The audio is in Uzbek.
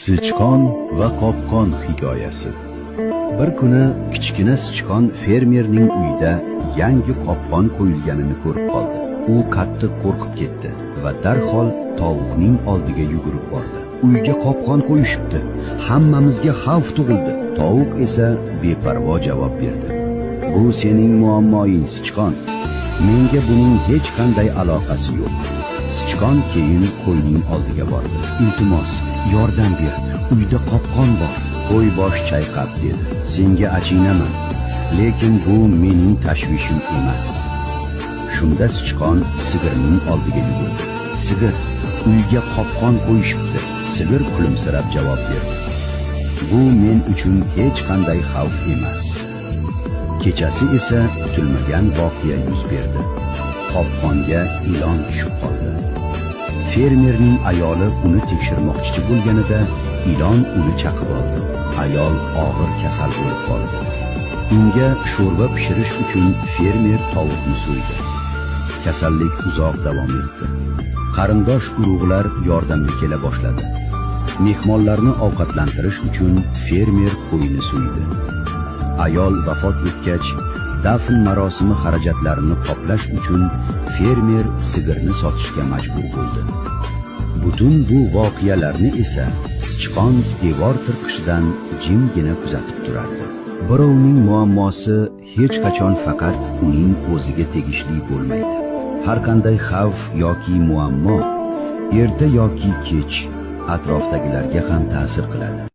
Sichqon va qopqon hikoyasi. Bir kuni kichkina sichqon fermerning uyida yangi qopqon qo'yilganini ko'rib qoldi. U qattiq qo'rqib ketdi va darhol tovuqning oldiga yugurib bordi. "Uyga qopqon qo'yishibdi. Hammamizga xavf tug'ildi." Tovuq esa beparvo javob berdi: "Bu sening muammoing, sichqon. Menga buning hech qanday aloqasi yo'q." Sichqon keyin qo'yning oldiga bordi. "Iltimos, yordam ber. Uyda qopqon bor." Qo'y bosh chayqab dedi: "Senga achinaman, lekin bu mening tashvishim emas." Shunda sichqon sigirning oldiga yugurdi. "Sigir, uyga qopqon qo'yishibdi." Sigir kulimsirab javob berdi: "Bu men uchun hech qanday xavf emas." Kechasi esa kutilmagan voqea yuz berdi. Qopqonga ilon tushib qoldi. Fermerning ayoli uni tekshirmoqchi bo'lganida ilon uni chaqib oldi. Ayol og'ir kasal bo'lib qoldi. Unga sho'rva pishirish uchun fermer tovuqni so'ydi. Kasallik uzoq davom etdi. Qarindosh urug'lar yordamga kela boshladi. Mehmonlarni ovqatlantirish uchun fermer qo'yni so'ydi. Ayol vafot etgach, dafn marosimi xarajatlarini qoplash uchun fermer sigirni sotishga majbur bo'ldi. Butun bu voqealarni esa sichqon devor tirqishidan jimgina kuzatib turardi. Birovning muammosi hech qachon faqat uning o'ziga tegishli bo'lmaydi. Har qanday xavf yoki muammo erta yoki kech atrofdagilarga ham ta'sir qiladi.